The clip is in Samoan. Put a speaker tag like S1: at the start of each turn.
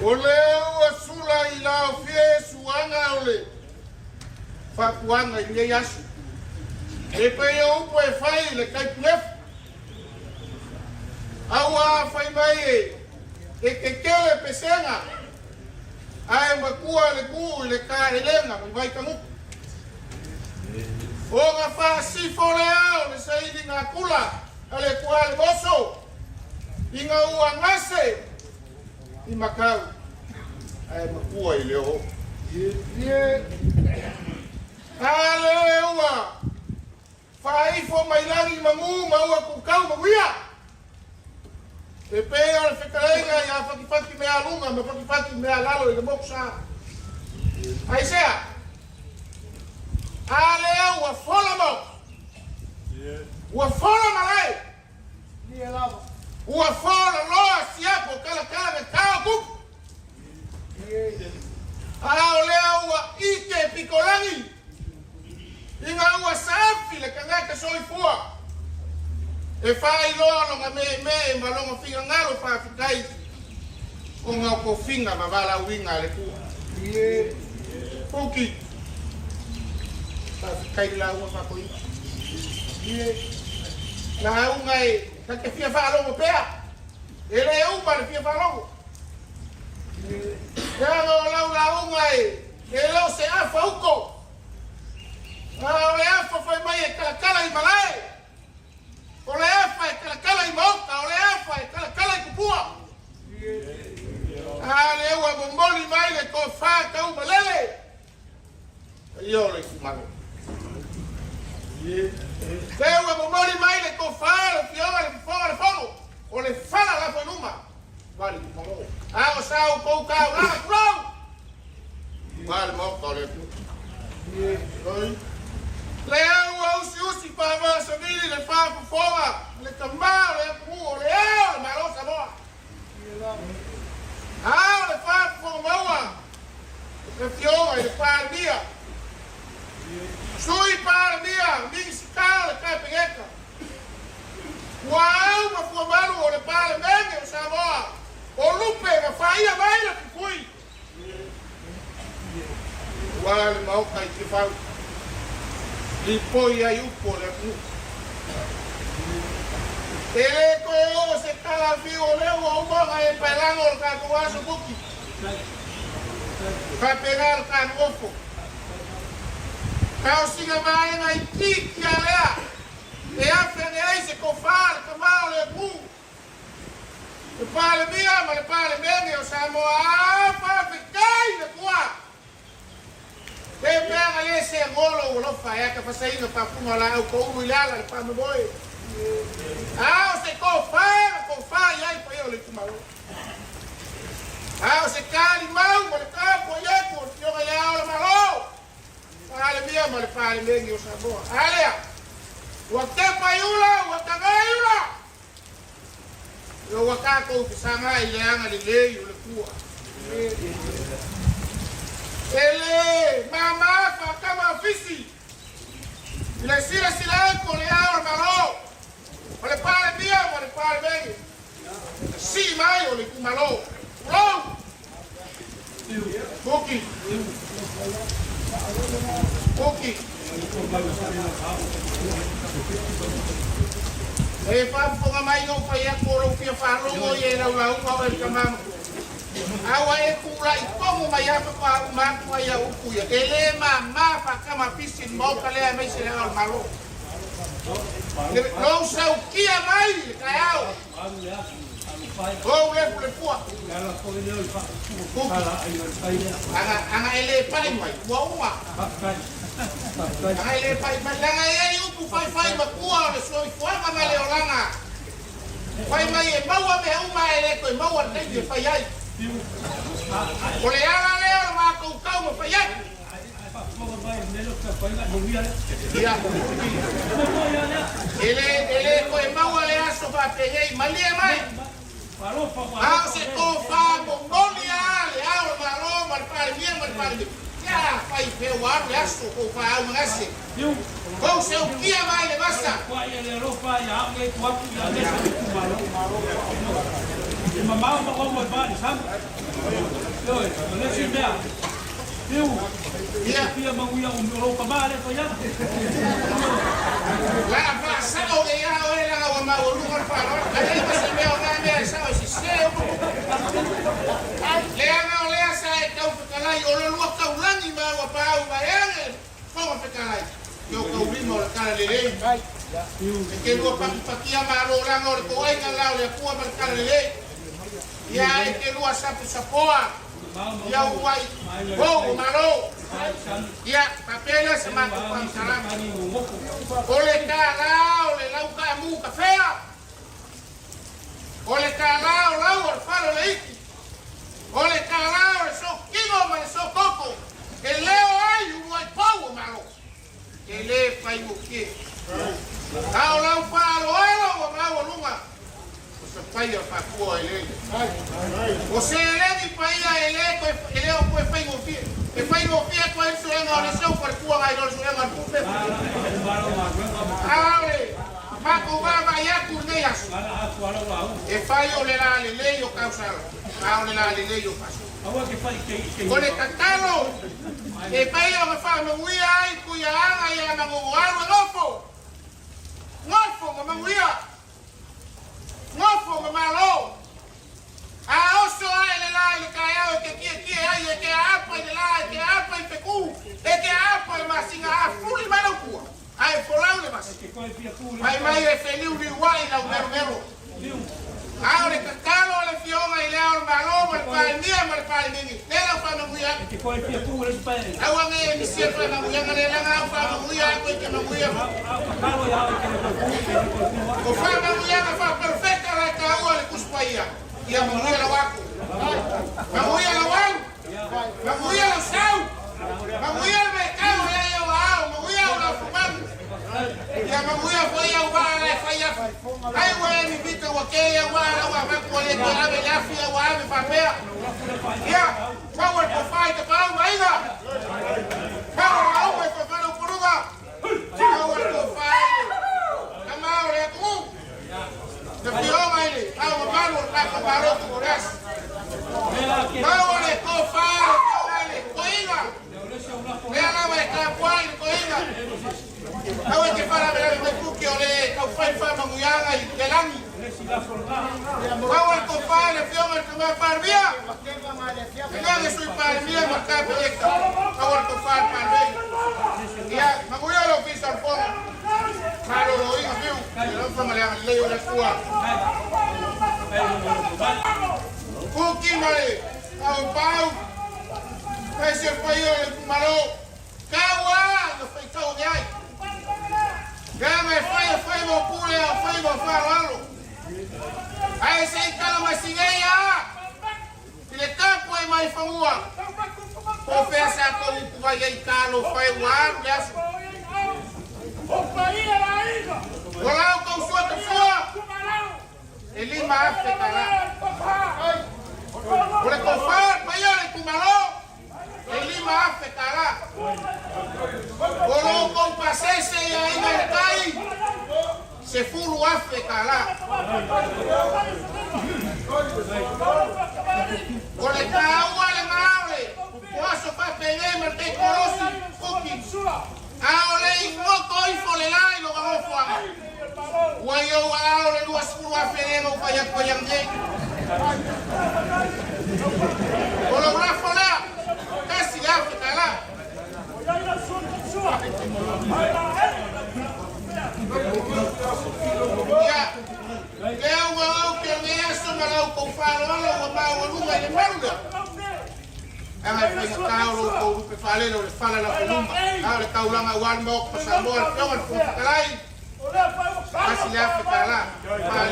S1: O lea ua sula i laofie suaga o le faapuaga i lenei aso. E pei o upu e fai i le kaipulefu. Aua fai mai e kekele pesega ae matua le gu i le kaelega mai Vaitagutu. Ona faasifo lea o le sailiga kula a le Tualemoso ina ua gase i Makau ae matua i le oo. A lea ua faaifo mai lagi manu ma ua kukau manuia. E pei o le fetalaiga ia Fatifati mea luga ma Fatifati mea lalo i le motu sa. Aisea? A lea ua fola mo. Ua fola malae. Ua fola loa siapo kalakala me kao kupu. A o lea ua ike pikolagi ina ua saafi le tagata soifua e faailoa lona meemee ma lona finagalo faafetai ona o tofiga ma valaauina a le Atua. Puki, faafetai i lauga faatoina. Lauga e ta te fia faalogo pea, e le uma le fia faalogo. Leaga o lau lauga e le o se afa uko, a o le afa fai mai e kalakala i malae, o le afa e kalakala i maota, o le afa e kalakala i tupua. A lea ua momoli mai le tofa tau malele, paia o le itumalo. Lea ua momoli mai le tofa le fioga le fofoga le fono, o le fala lafo i luma, va le itumalo. A o sa outou taulaga tulou, va le maota o le Atua. Lea ua usiusi paavaa savili le faafofoga le tama o le atunuu o le ao o le Malo o Samoa. A o le faafofoga maua le Afioga i le Palemia, Sui Palemia, Minisita o le Kapeneta, ua au ma fuamalu o le Palemene o Samoa o lupe na faia mai le pupui aua le Maota i Tiafau, lipoi ai upu o le atunuu. E le toe oo se tala fiu o lea ua uma ona e paelago o le tatou aso buki. Faapena le ta nofo. A o sina vaega itiiti a lea e afe ane ai se tofa le tama o le atunuu, le Palemia ma le Palemene o Samoa, a faafetai le Atua! E pea na le se golo ua lofa e ata fasaina faafuma o laau toulu i le ala le faamoemoe. A o se tofa na tofa i ai paia o le itumalo. A o se talimau ma le tapuai atu o le Afioga i le Ao o le Malo, Palemia ma le Palemene o Samoa. A lea, ua tepa i ula, ua taga i ula. Ina ua tatou fesagai i le agalelei o le Atua. E le mama faatama ofisi i le silasila atu o le Ao o le Malo, o le Palemia ma le Palemene, na sii mai o le itumalo. Tulou! Kuki! Kuki! E faafofoga mai lou fai atu o lou fia faalogo ia i lau lauga oe le tama matua. A ua e tulai tonu mai lava faatoa uma atu ai au upu ia. E le mama faatama pisi i le Maota lea aemaise le Ao o le Malo. Lou saukia mai i le taeao. Ou lefulefua. Kuki. Ana e le pai mai, ua uma. Ana e le pai mai, leaga e i ai upu faifai matua o le soifuaga ma le olaga. Fai mai e maua mea uma ae le toe maua le taimi e fai ai. O le ala lea o le matou taumafai atu. Ia, e le, e le toe maua le aso faapenei, malie mai. A o se tofa momoli lava le Ao o le Malo ma le Palemia ma le Palemia, ia fai pea ua alu le aso tou faaau manase, tou seukia mai le vasa.
S2: E mamao ma omo e vali sama. Ioe, o le isi mea, Fiu, e te fia manuia o lou tama lea e fai atu.
S1: La faasao nei lava oe leaga ua maualuga le faaaloalo. Ae leai ma se mea o na mea e sao e sese uma. Leaga o lea sa e tau fetalai o lo lua taulagi ma ua paau vaeane le Fofoga Fetalai i o taulima o le tala lelei. E te lua pakipakia malo laga o le toaiga la o le Atua ma le tala lelei. Ia e te lua saposapoa ia uluai pou o malo. Ia faapea lea se matou faamatalaga. O le tala o le lau taamu kafea. O le tala o lau o le fale o le iki. O le tala o le sookino ma le sookoko e leo ai uluai pou o malo. E lē faigofie. A o lau faaaloalo ua maualuga, o se paia faatua o eleele. O se eleni paia e lē toe, e le o toe faigofie. E faigofie atu ai le suega o le seu faletua nai lo le suega o le tupe. A o le matou vaavaai atu i lenei aso, e fai o le lalelei o tausala, a o le lalelei o faso. O le tatalo, e pai ona faamanuia ai Tuiaaga ia Manonoalu e nofo, nofo ma manuia, nofo ma malo. A oso ae le la i le taeao e te tietie ai, e te aapa i le la, e te aapa i fetu, e te aapa i masina, a fuli mai lau tua, ae folau le vasa. Fai mai e feliuliu ai lau melomelo. A o le tatalo a le Afioga i Le Ao o le Malo ma le Palemia ma le Palemene, lea lau faamanuia atu. Aua ne i misia faamanuiaga lea leaga au faamanuia atu e te manuia foi. O faamanuiaga faaperofeta la e taua i le Tusi Paia, ia manuia lau ato, manuia lau alu, manuia lau sau, manuia le vaitau o lea i ou aao, manuia au lafumanu. Ia manuia foi au vaa la e fai afi. Ai ua e mimita ua kē au vaa la ua avatu ua le toe ave i le afi a ua ave faapea. Ia, maua le tofa i Tapaau ma Aiga. Maua le maauga i Fuaifale o Puluga. Maua le tofa i le tama o le atunuu. Le Afioga i le Ao Mamalu o le tatou Malo Tutoatasi. Maua le tofa i le Afioga i le Toeaina. Lea lava e tapuai le toeaina. Aua e te faalavelave mai Kuki o le tau fai faamanuiaga i le lagi. Maua le tofa i le Afioga i le Tama Palemia. Le le Sui Palemia ma le Kapeneta. Maua le tofa i le Palemene. Ia, manuia le Ofisa o le Fono. Maloloina fiu. I le alofa ma le agalelei o le Atua. Kuki ma le Paupau, Paisi o le paia o le itumalo, Tau a na faitau ane ai. Leaga e fai o faiva o pule a o faiva o faaaloalo. Ae se i tala mai sinei a i le tapu ai mai fanua. Po o fea sa tou upu vai ai talofa e ua alu le aso. O la outou sua tafua. E 5,000 tala. O le tofa o le paia o le itumalo, e 5,000 tala. O lo outou pasese i aiga i le tai, 10,000 tala. O le taua lena o le aso faapenei ma le taikolosi, Kuki. A o le i goto ifo le la i lona nofoaga, ua i ou aao le 20,000 lea na ou fai atu ai ananei. O lou lafo lea, $1,000 tala. Ia, lea ua ou te lenei aso ma la outou faaaloalo ua maualuga i le malu lea. Leaga e faigata o lo outou lupe faalele o le fala laufeluma, a o le taulaga aua le Maota o Samoa, le Afioga i le Fofoga Fetalai, $1,000.